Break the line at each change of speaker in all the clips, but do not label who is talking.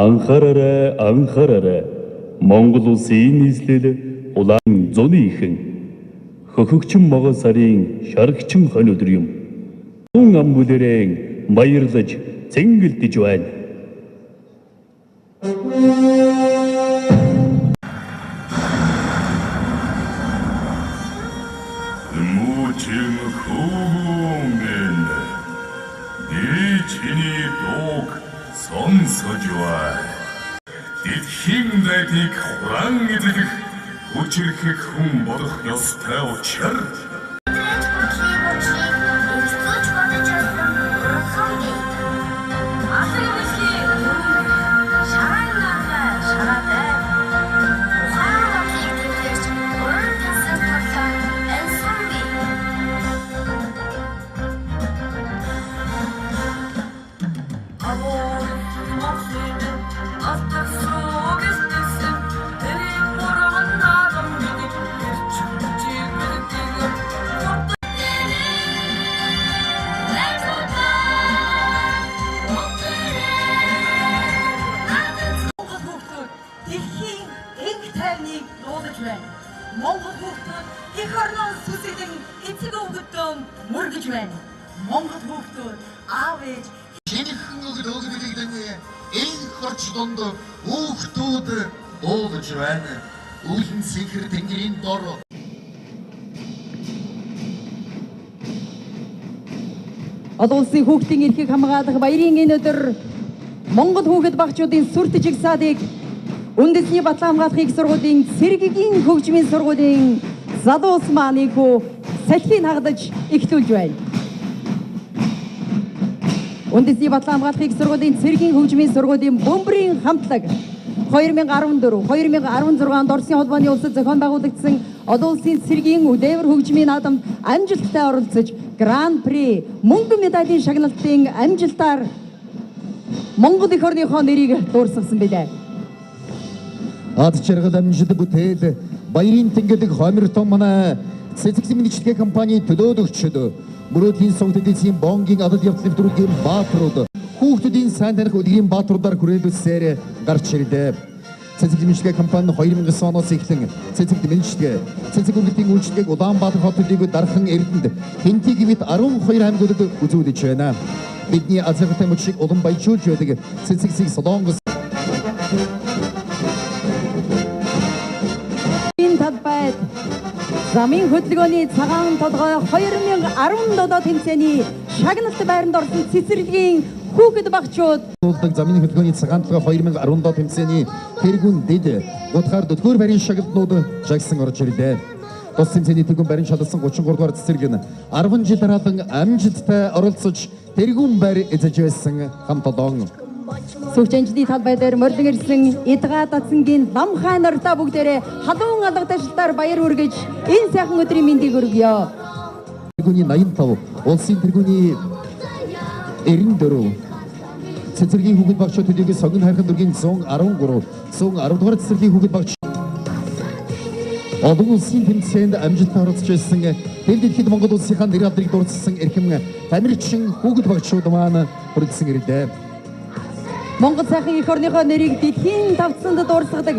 Анхаараарай, анхаараарай. Монгол улсын нийслэл улаан зуны ихэн хөхөгчин могой сарын шаргчин хонь өдөр юм. Хүн ам бүлэрэн баярлаж цэнгэлдэж байна.
Мөчим хөвгүн би чиний дууг сонсож бай. Дэлхийн дайтыг хураан эзлэх хүчирхэг хүн болох ёстой учир
Дэлхийн энх тайвныг дуулаж байна. Монгол хүүхдүүд эх орноо сүсэгдэн эцэг өвгөдөө мөргөж байна. Монгол хүүхдүүд аав ээж
Шинэхэн өгд өгдөлгдэн энх орч дунд хүүхдүүд дуулаж байна. Үүлэн сэнхэр тэнгэрийн дор
Олон улсын хүүхдийн эрхийг хамгаалах баярын энэ өдөр Монгол хүүхэд багчуудын сүрт жигсаадыг үндэсний батлан хамгаалах их сургуулийн цэргийн хөгжмийн сургуулийн залуус маань ийхүү салхийг хагдаж эхлүүлж байна. Үндэсний батлан хамгаалах их сургуулийн цэргийн хөгжмийн сургуулийн бөмбөрийн хамтлаг 2014, 2016 онд Оросын холбооны улсад зохион байгуулагдсан олон улсын цэргийн үдээвэр хөгжмийн наадамд амжилттай оролцож Гран При мөнгөн медалийн шагналтын амжилтаар Монгол эх орныхоо нэрийг дуурсгасан билээ.
Ад жаргал амжилт бүтээл баярын тэнгэдэг хомир том манай цэцэг мэндэчлэгээ компани төлөөлөгчд мөрөөдлийн сувгт эдийн бонгийн адал явдал нэвтрүүлгийн бааtruуд хүүхдүүдийн сайн таних өдгийн бааtruудаар хүрээлүүлсээр гарч ирлээ. Цэцэг мэндэчлэгээ компани 2009 оноос эхлэн цэцэг мэндэчлэгээ цэцэг үргэлтийн үйлчилгээг Улаанбаатар хот төлөйг дархан Эрдэнэт Хэнтий гэвит 12 аймагуудад үзүүлж байна. Бидний азаргатай мөчийг улам баяжуулж байдаг цэцэгсийг Солонгос
Энэ талбайд замын хөдөлгөөний цагаан толгой 2017 тэмцээний шагналт байранд орсон цэцэрлэгийн хүүхэд багчууд
Дуулдаг замын хөдөлгөөний цагаан толгой 2017 тэмцээний тэргүүн дэд гутгаар дөрөвдүгээр байрын шагналтнууд жагсан орж ирлээ. Тус тэмцээний тэргүүн байрын шалгасан 33 дугаар цэцэрлэг нь 10 жил дараалан амжилттай оролцож тэргүүн байр эзэж байсан хамт олон.
Сүгчэнжний талбай дээр морилон ирсэн Идгаа Дацангийн ламхай нартаа бүгдээрээ халуун алга ташлаар баяр хүргэж энэ сайхан өдрийн мэндийг өргөё.
Тэргүүний 85, улсын тэргүүний 94, цэцэрлэгийн хүүхэд багчууд төдийгүй сонгон хайрхан дүргийн 113, 110 дугаар цэцэрлэгийн хүүхэд багч олон улсын тэмцээнд амжилттай оролцож байсан дэв дэлхийд Монгол улсынхаа нэр алдрыг дурдсан эрхэм тамирчин хүүхэд багчууд маань хүрэлцэн ирлээ.
Монгол сайхан эх орныхоо нэрийг дэлхийн тавцанд дуурсгадаг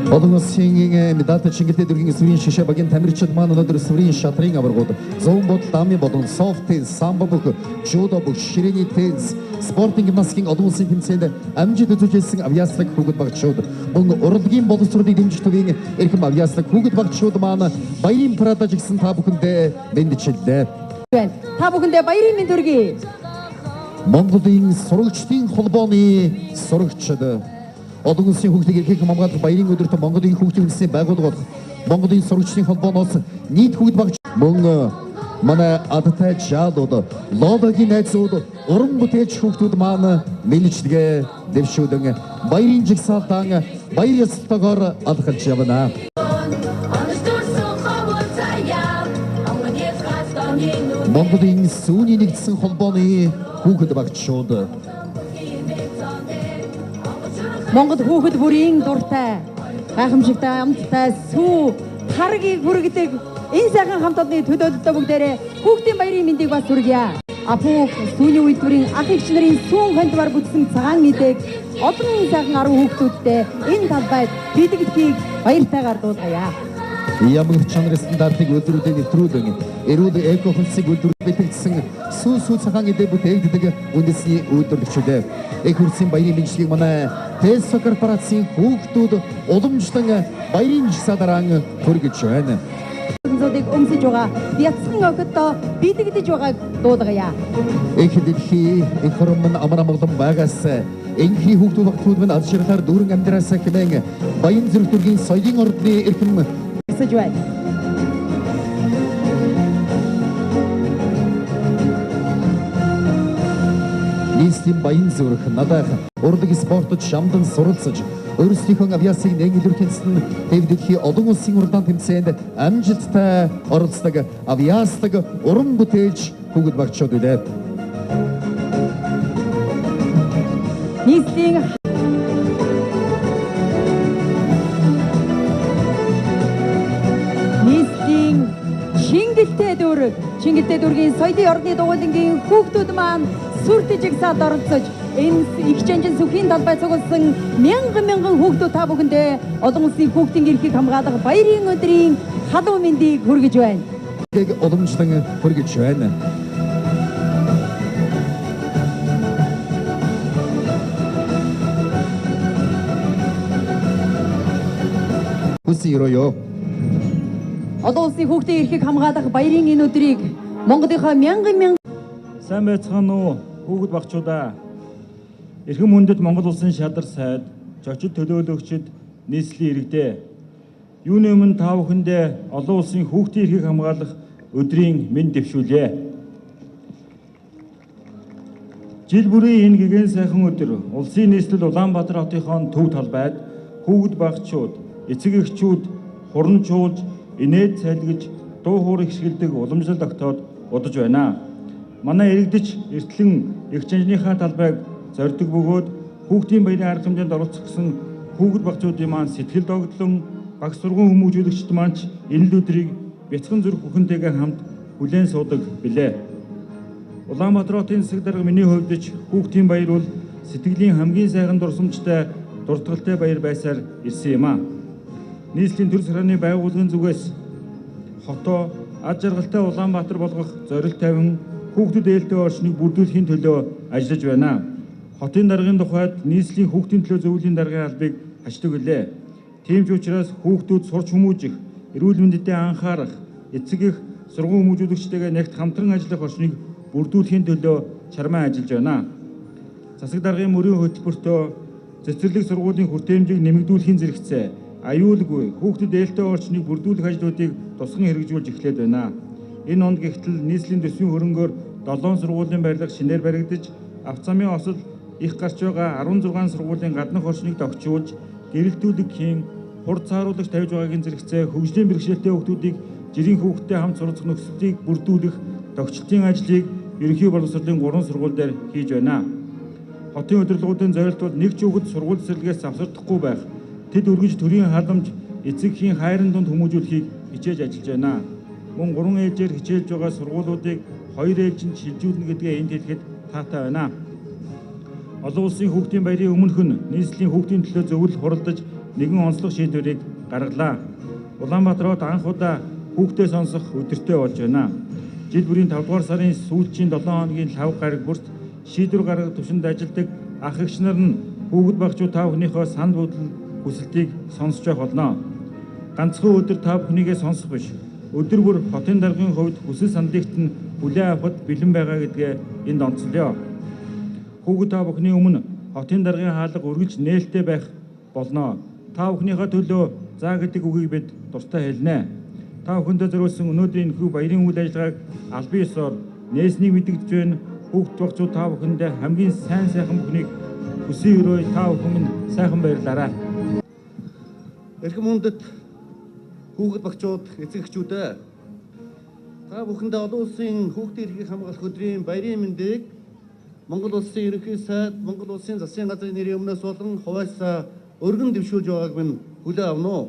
Олон улсын медальтай Чингэлтэй дүргийн сүрийн шишээ багийн тамирчид маань өнөөдөр сүрийн шатрын аваргууд 100 бодол дамын болон софт теннис, самбо бүх, жүдо бүх, ширээний теннис, спортын гимнастикийн олон улсын тэмцээнд амжилт үзүүлж ирсэн авьяаслаг хүүхэд багчууд мөн урлагийн боловсролыг дэмжих төвийн эрхэм авьяаслаг хүүхэд багчууд маань баярын парадаж гисэн та бүхэндээ мэндчиллээ.
байна. Та бүхэндээ баярын мэнд хүргэе.
Монголын сурагчдын холбооны сурагчид олон улсын хүүхдийг эрхийг хамгаалах баярын өдөрт Монголын хүүхдийн үндэсний байгууллага болох Монголын сурагчдын холбооноос нийт хүүхэд багч мөн манай адтай жаалууд лологийн найзууд уран бүтээлч хүүхдүүд маань мэлжлэгээ дэвшүүлэн баярын жигсаалтан баяр ёслолтойгоор алхалж явна. Монголын сүүний нэгдсэн холбооны хүүхэд багчууд
Монгол хүүхэд бүрийн дуртай Гайхамшигтай амттай сүү таргийг хүргэдэг энэ сайхан хамт олонны төлөөлөлтөө бүгдээрээ хүүхдийн баярын мэндийг бас хүргье. Апуг сүүний үйлдвэрийн ах эгч нарын сүүн хоньдвар бүтсэн цагаан эдэг олон сайхан 10 хүүхдүүдтэй энэ талбайд бэлэгдэхийг баяртайгаар дуулгая.
Ямар чанар стандартыг үйлдвэрүүдэд нэвтрүүлэн эрүүл эко хөлсийг үйлдвэрлэж бэлтгэсэн сүү цагаан эдээ бүтээгддэг үндэсний үйлдвэрлэгчид. Эх хөрсийн баярын мэндчилгээг манай Tesla корпорацийн хүүхдүүд уламжлан баярын жагсаа дараан хүргэж байна.
Зуудыг өмсөж байгаа бяцхан охидоо бэлэгдэж байгааг дуулгая.
Эх дэлхий эх орон минь амар амгалан байгаас энхий хүүхдүүд багтууд минь аз жаргалаар дүүрэн амьдраасаа хэмээн Баян зүрх дүргийн соёлын ордны эрхэм
өсөж байна.
Нийслэлийн Баян зүрх надах урлаг спортод шамдан суралцаж өөрсдийнхөө авьяасыг нэн илэрхийлсэн төв дэлхийн олон улсын уралдаан тэмцээнд амжилттай оролцдог авьяаслаг уран бүтээлч хүүхэд багчууд үлээ.
Нийслэлийн Чингэлтэй дүүргийн соёлын ордны дугуйлангийн хүүхдүүд маань сүрт жигсаад оролцож энэ их чанжин сүхийн талбай цугласан мянган мянган хүүхдүүд та бүхэндээ олон улсын хүүхдийн эрхийг хамгаалах баярын өдрийн халуун мэндийг хүргэж байна.
Уламжлан хүргэж байна. Хүсье өрөөё.
Олон улсын хүүхдийн эрхийг хамгаалах баярын энэ өдрийг Монголынхоо мянган мянган
сайн байцгаана уу хүүхэд багчуудаа. Эрхэм хүндэт Монгол улсын шадар сайд, зочид төлөөлөгчид, нийслэлийн иргэдээ. Юуны өмнө та бүхэндээ олон улсын хүүхдийн эрхийг хамгаалах өдрийн мэнд дэвшүүлье. Жил бүрийн энэ гэгэн сайхан өдөр улсын нийслэл Улаанбаатар хотынхон төв талбайд хүүхэд багчууд, эцэг эхчүүд хуран чуулж, инээд цайлгаж, дуу хуур ихшгэлдэг уламжлал тогтоод удаж байна. Манай иргэдэж эртлэн эх чанжныхаа талбайг зорддог бөгөөд хүүхдийн баярын арга хэмжээнд оролцох гэсэн хүүхэд багчуудын маань сэтгэл догдлон багш сургууль хүмүүжүүлэгчид маань ч энэ л өдрийг бяцхан зүрх бүхэнтэйгээ хамт хүлээн суудаг билээ. Улаанбаатар хотын засаг дарга миний хувьд ч хүүхдийн баяр бол сэтгэлийн хамгийн сайхан дурсамжтай дуртгалтай баяр байсаар ирсэн юм аа. Нийслэлийн төр сарны байгууллагын зүгээс хотоо аз жаргалтай Улаанбаатар болгох зорилт тавин хүүхдэд ээлтэй орчныг бүрдүүлэхийн төлөө ажиллаж байна. Хотын даргын тухайд нийслэлийн хүүхдийн төлөө зөвлөлийн даргын албыг хашдаг билээ. Тийм ч учраас хүүхдүүд сурч хүмүүжих, эрүүл мэндэд анхаарах, эцэг их сургууль хүмүүжүүлэгчтэйгээ нэгт хамтран ажиллах орчныг бүрдүүлэхийн төлөө чармаа ажиллаж байна. Засаг даргын мөрийн хөтөлбөртөө цэцэрлэг сургуулийн хүртээмжийг нэмэгдүүлэхийн зэрэгцээ аюулгүй хүүхдэд ээлтэй орчныг бүрдүүлэх ажлуудыг тусган хэрэгжүүлж эхлээд байна. Энэ онд гихтэл нийслэлийн төсвийн хөрөнгөөр 7 сургуулийн барилга шинээр баригдаж, авцамын осол их гарч байгаа 16 сургуулийн гаднах орчныг тогтчуулж, гэрэлтүүлэг хийн, хурд цааруулагч тавьж байгаагийн зэрэгцээ хөгжлийн бэрхшээлтэй хүүхдүүдийг жирийн хүүхдтэй хамт суралцах нөхцөлийг бүрдүүлэх тогтчлтын ажлыг ерөнхий боловсролын 3 сургууль дээр хийж байна. Хотын удирдлагуудын зорилт бол нэг ч хүүхэд сургууль цэцэрлэгээс завсардахгүй байх, тэд өргөж төрийн халамж эцэг эхийн хайрын дунд хүмүүжүүлэхийг хичээж ажиллаж байна. Мөн 3 ээлжээр хичээлж байгаа сургуулиудыг 2 ээлжинд шилжүүлнэ гэдгээ энд хэлэхэд таатай байна. Олон улсын хүүхдийн баярын өмнөхөн нийслэлийн хүүхдийн төлөө зөвлөл хуралдаж нэгэн онцлог шийдвэрийг гаргалаа. Улаанбаатар хот анх удаа хүүхдээ сонсох өдөртэй болж байна. Жил бүрийн 5 дугаар сарын сүүлчийн 7 хоногийн лав гараг бүрт шийдвэр гаргах түвшинд ажилладаг ах эгч нар нь хүүхэд багчууд та бүхнийхөө санал бодол хүсэлтийг сонсож байх болно. Ганцхан өдөр та бүхнийгээ сонсох биш. Өдөр бүр хотын даргын хувьд хүсэл саналыгт нь хүлээн авахд бэлэн байгаа гэдгээ энд онцлоё. Хүүхэд та бүхний өмнө хотын даргын хаалга үргэлж нээлттэй байх болно. Та бүхнийхээ төлөө заа гэдэг үгийг бид дуртай хэлнэ. Та бүхэндээ зориулсан өнөөдрийн энэхүү баярын үйл ажиллагааг албан ёсоор нээснийг мэдэгдэж байна. Хүүхэд багчууд та бүхэндээ хамгийн сайн сайхан бүхнийг хүсэн өрөөе. Та бүхэн минь сайхан баярлаарай.
Эрхэм хүндэт хүүхэд багчууд, эцэг эхчүүдээ, та бүхэндээ олон улсын хүүхдийн эрхийг хамгаалах өдрийн баярын мэндийг Монгол улсын ерөнхий сайд, Монгол улсын засгийн газрын нэрийн өмнөөс болон хувьяасаа өргөн дэвшүүлж байгааг минь хүлээн авна уу?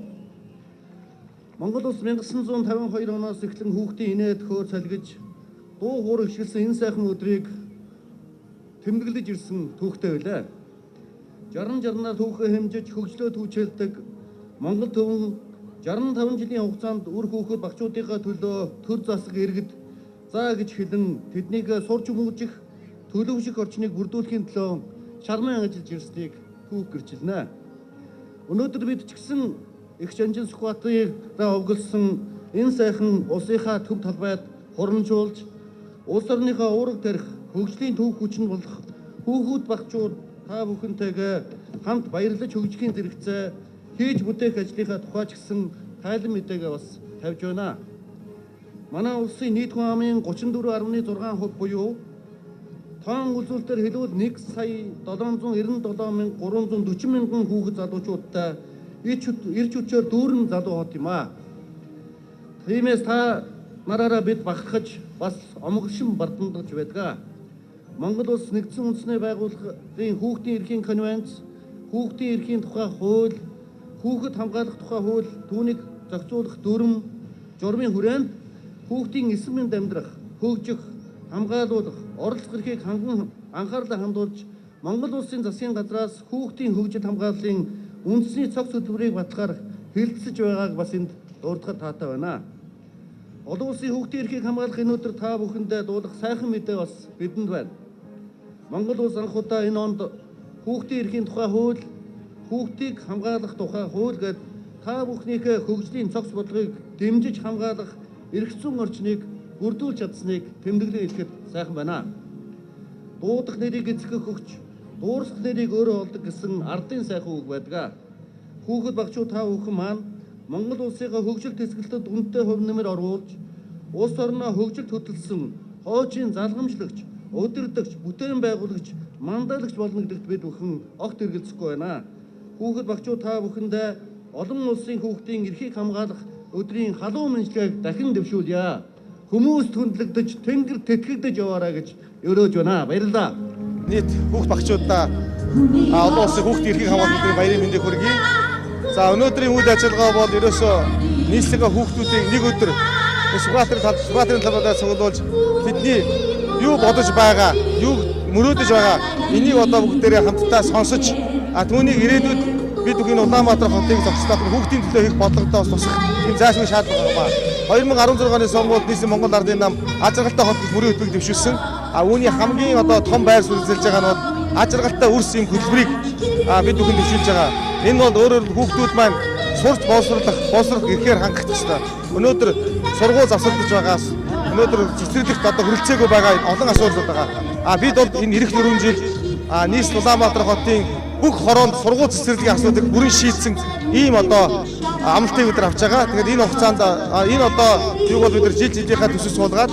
Монгол улс 1952 оноос эхлэн хүүхдийн инээд хөөр цалгиж дуу хуур ихшилсэн энэ сайхан өдрийг тэмдэглэж ирсэн түүхтэй байлаа. 60 60-наар түүхээ хэмжиж хөгжлөө түүчэлдэг Монгол төвөн 65 жилийн хугацаанд үр хүүхэд багчуудынхаа төлөө төр засаг иргэд заа гэж хэлэн тэднийг сурч хүмүүжих, төлөвших орчныг бүрдүүлэхийн төлөө шарман ажиллаж ирснийг түүх гэрчилнэ. Өнөөдөр бид ч гэсэн их Жанжин Сүхбаатараа овголсон энэ сайхан улсынхаа төв талбайд хурамжуулж улс орныхоо уураг тарих хөгжлийн төв хүчин болох хүүхэд багчууд та бүхэнтэйгээ хамт баярлаж хөгжихийн зэрэгцээ хийж бүтээх ажлынхаа тухай ч гэсэн тайлан мэдээгээ бас тавьж байна. Манай улсын нийт хүн амын 34.6% буюу тоон үзүүлэлтээр хэлбэл 1 сая 797 340 мянган хүүхэд залуучуудтай эрч хүчээр дүүрэн залуу хот юм аа. Тиймээс та нараараа бид бахархаж бас омгшин бардамдаж байдаг. Монгол улс нэгдсэн үндэсний байгууллагын хүүхдийн эрхийн конвенц, хүүхдийн эрхийн тухай хууль, хүүхэд хамгаалах тухай хууль, түүнийг зохицуулах дүрэм, журмын хүрээнд хүүхдийн эсэм мэнд амьдрах, хөгжих, хамгаалуулах, оролцох эрхийг ханган анхаарлаа хандуулж Монгол улсын засгийн газраас хүүхдийн хөгжил хамгааллын үндэсний цогц хөтөлбөрийг батлахаар хэлэлцэж байгааг бас энд дурдахад таатай байна. Олон улсын хүүхдийн эрхийг хамгаалах энэ өдөр та бүхэндээ дуулах сайхан мэдээ бас бидэнд байна. Монгол улс анх удаа энэ онд хүүхдийн эрхийн тухай хууль, хүүхдийг хамгаалах тухай хууль гээд та бүхнийхээ хөгжлийн цогц бодлогыг дэмжиж хамгаалах эрх зүйн орчныг бүрдүүлж чадсныг тэмдэглэн хэлэхэд сайхан байна. Дуудах нэрийг эцгэх өгч, дуурсах нэрийг өөрөө олдог гэсэн ардын сайхан үг байдаг. Хүүхэд багчуу та бүхэн маань Монгол улсынхаа хөгжил тэсгэлтэд үнэтэй хувь нэмэр оруулж, улс орноо хөгжилд хөтөлсөн хойчийн залгамжлагч, удирдагч, бүтээн байгуулагч, мандаалагч болно гэдэгт бид бүхэн огт эргэлзэхгүй байна. Хүүхэд багчуу та бүхэндээ олон улсын хүүхдийн эрхийг хамгаалах өдрийн халуун мэндчилгээг дахин дэвшүүлье. Хүмүүс түндлэгдэж, тэнгэр тэтгэгдэж яваарай гэж өрөөж байна. Баярлалаа.
Нийт хүүхд багчуудаа олон улсын хүүхдийн эрхийг хамгаалах өдрийн баярын мэндийг хүргэе. За өнөөдрийн үйл ажиллагаа бол ерөөсөө нийслэгийн хүүхдүүдийг нэг өдөр Сүхбаатарын талбайд цуглуулж тэдний юу бодож байгаа, юу мөрөөдөж байгаа энийг одоо бүгдээрээ хамтдаа сонсож түүнийг ирээдүйд бид бүхэн Улаанбаатар хотыг зохицох хүүхдийн төлөө хийх бодлогодоо бас тусах тийм зайлшгүй шаардлага байна. 2016 оны сонгуульд нийслэн Монгол Ардын нам аз жаргалтай хот гэж мөрийн хөтөлбөрийг дэвшүүлсэн. Үүний хамгийн одоо том байр суурь эзэлж байгаа нь бол аз жаргалтай үрс юм хөтөлбөрийг бид бүхэн дэвшүүлж байгаа. Энэ бол өөрөөр хүүхдүүд маань сурч боловсрох эрхээр хангах ёстой. Өнөөдөр сургууль завсардаж байгаас өнөөдөр цэцэрлэгт одоо хүрэлцээгүй байгаа олон асуудлууд байгаа. Бид бол энэ ирэх 4 жил нийслэл Улаанбаатар хотын бүх хороонд сургууль цэцэрлэгийн асуудлыг бүрэн шийдсэн ийм одоо амлалтыг бид нар авч байгаа. Тэгэхээр энэ хугацаанд энэ одоо юг бол бид нар жил жилийнхаа төсөв суулгаад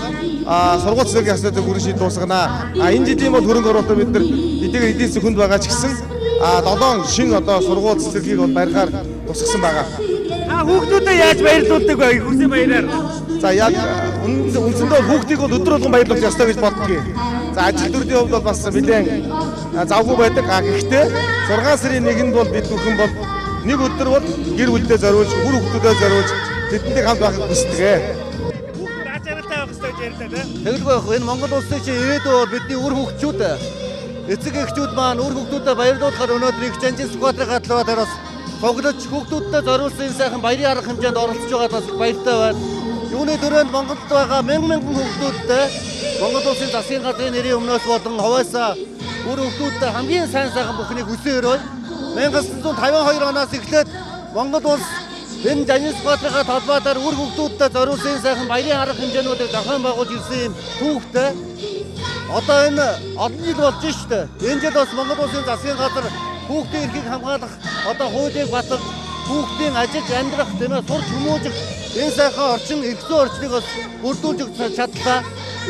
сургууль цэцэрлэгийн асуудлыг бүрэн шийд дуусгана. Энэ жилийн бол хөрөнгө оруулалтаар бид нар эдгээр эдийн засгийн хүнд байгаа ч гэсэн 7 шинэ одоо сургууль цэцэрлэгийг бол барихаар тусгасан байгаа.
Хүүхдүүдэд яаж баярлуулдаг вэ? Хүрсэн баяраар.
За яг үндсэндээ хүүхдийг бол өдөр болгон баярлуулах ёстой гэж боддог. За ажил төрлийн хувьд бол бас нэлээд завгүй байдаг. Гэхдээ 6 сарын 1-нд бол бид бүхэн бол нэг өдөр бол гэр бүлдээ зориулж, үр хүүхдүүдэд зориулж тэдэнтэй хамт байхыг хүсдэг.
Хүүхдүүд аз жаргалтай байх ёстой гэж ярьлаа тий.
Тэгэлгүй байх. Энэ Монгол улсын чинь ирээдүй бол бидний үр хүүхдчүүд эцэг эхчүүд маань үр хүүхдүүдэд баярлуулахаар өнөөдөр их Жанжин Сүхбаатарын талбай дээр бас цуглаж хүүхдүүдэд зориулсан энэ сайхан баярын арга хэмжээнд оролцож байгаад бас баяртай байна. Юуны төрөнд Монголд байгаа мянган мянган хүүхдүүдтэй Монгол улсын засгийн газрын нэрийн өмнөөс болон хаваасаа үр хүүхдүүдтэй хамгийн сайн сайхан бүхнийг хүсэн өрөөе. 1952 оноос эхлээд Монгол улс энэ Жанжин Сүхбаатарын талбай дээр үр хүүхдүүдтэй зориулсан энэ сайхан баярын арга хэмжээнүүдийг зохион байгуулж ирсэн юм түүхтэй. Одоо энэ олон жил болж штэ. Энэ жил бас Монгол улсын засгийн газар хүүхдийн эрхийг хамгаалах одоо хуулийг баталж хүүхдийн ажиллаж амьдрах тийм сурч хүмүүжих энэ сайхан орчин эрх зүйн орчныг бас бүрдүүлж өгч чадлаа.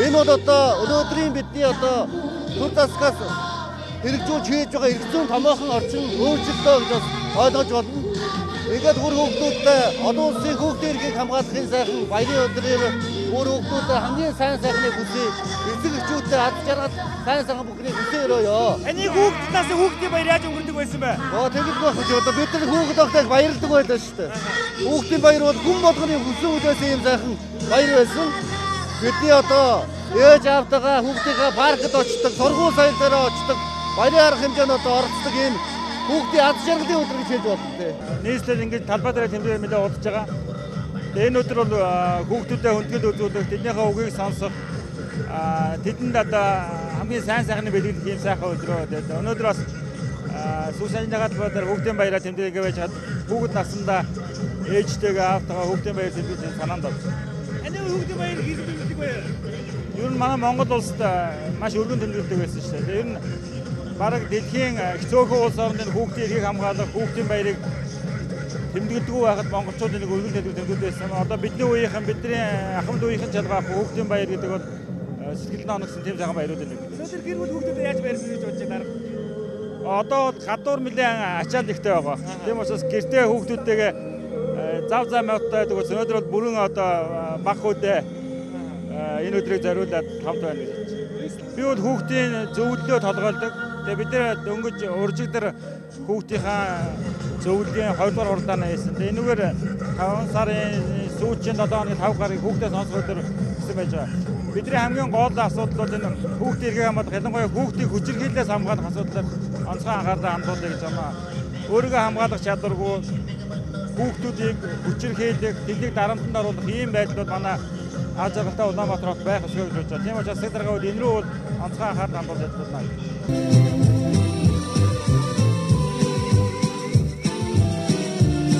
Энэ бол одоо өнөөдрийн бидний одоо төр засгаас хэрэгжүүлж хийж байгаа эрх зүйн томоохон орчин өөрчлөлтөө гэж бас ойлгож болно. Ингээд үр хүүхдүүдтэй олон улсын хүүхдийн эрхийг хамгаалахын сайхан баярын өдрээр Өөр хүүхдүүдээ хамгийн сайн сайхныг хүсье. Эцэг эхчүүдээ аз жаргал сайн сайхан бүхнийг хүсье өрөөё.
Таны хүүхднээс хүүхдийн баяр яаж өнгөрдөг байсан бэ?
Оо тэгэл байх гэж одоо бид нар хүүхэд байхдаа баярлдаг байлаа шүү дээ. Хүүхдийн баяр бол хүн болгоны хүссэн үдээс ийм сайхан баяр байсан. Бидний одоо ээж аавтайгаа хүүхдийнхээ паркт очдог, сургууль соёл дээр очдог, баярын арга хэмжээнд одоо оролцдог ийм хүүхдийн аз жаргалын өдөр гэж хэлж болно те.
Нийслэл ингэж талбай дээр тэмдэглэл нэлээд удаж байгаа. Энэ өдөр бол хүүхдүүдэд хүндэтгэл үзүүлэх, тэднийхээ үгийг сонсох, тэдэнд одоо хамгийн сайн сайхны бэлгэлэх ийм сайхан өдрөө. Тэгээд өнөөдөр бас сүүс санжныхаа талбай дээр хүүхдийн баяраа тэмдэглэгээ байж хад хүүхэд насандаа ээжтэйгээ аавтайгаа хүүхдийн баяр тэмдэглэж санаанд орсон.
Таны хүүхдийн баяр хийж тэмдэглэдэг вэ?
Ер нь манай Монгол улсад маш өргөн тэмдэглэдэг байсан шүү дээ. Ер нь бараг дэлхийн их цөөхөн улс оронд энэ хүүхдийн эрхийг хамгаалах, хүүхдийн баярыг тэмдэглэдэггүй байхад монголчууд энийг өргөн тэмдэглэдэг байсан. Одоо бидний үеийнхэн, бидний ахмад үеийнхэн чалгаах хүүхдийн баяр гэдэг бол сэтгэлд оногсон тийм сайхан баярууд юм.
Өнөөдөр гэр бүл хүүхдүүдэд яаж баярлах гэж бодож байна?
Одоо бол гадуур нэлээд ачаал ихтэй байгаа. Тийм учраас гэртээ хүүхдүүдтэйгээ зав зав модтой байдаг учраас өнөөдөр бол бүрэн одоо баг хүүдээ энэ өдрийг зориулаад хамт байна гэж бодож байна. Би бол хүүхдийн зөвлөлөө толгойлдог. Тэгээ бид нэр дөнгөж уржигдар хүүхдийнхаа зөвлөлийн 2 дугаар хуралдаанаа хийсэн. Тэгээ энэгээр 5 сарын сүүлийн 7 хоногийн 5 гаруй хүүхдээ сонсох өдөр гэсэн байж байгаа. Бидний хамгийн гол асуудал бол энэ хүүхдийн эрхийг хамгаалах, ялангуяа хүүхдийг хүчирхийллээс хамгаалах асуудлаар онцгой анхаарлаа хандуулъя гэж байна. Өөрийгөө хамгаалах чадваргүй хүүхдүүдийг хүчирхийлэх, тэднийг дарамтанд оруулах ийм байдал бол манай аз жаргалтай Улаанбаатар хот байх ёсгүй гэж бодож байна. Тийм учраас засаг дарга бол энэ рүү бол онцгой анхаарал хандуулж байна.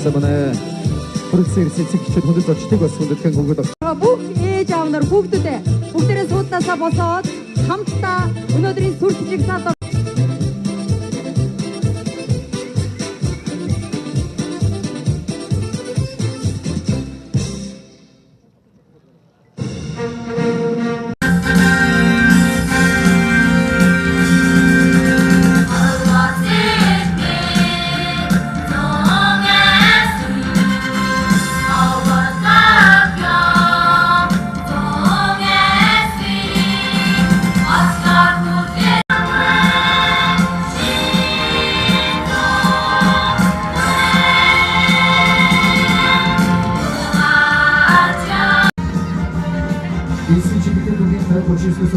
За манай хүрэлцэн ирсэн эцэг эхчүүд хүндэт зочдыг бас хүндэтгэн хүүхэд
бүх ээж аав нар хүүхдүүдээ бүгдээрээ суудлаасаа босоод хамтдаа өнөөдрийн сүр жигсаалд
Эсийн чиглэлийн дүнгийн 39-өөс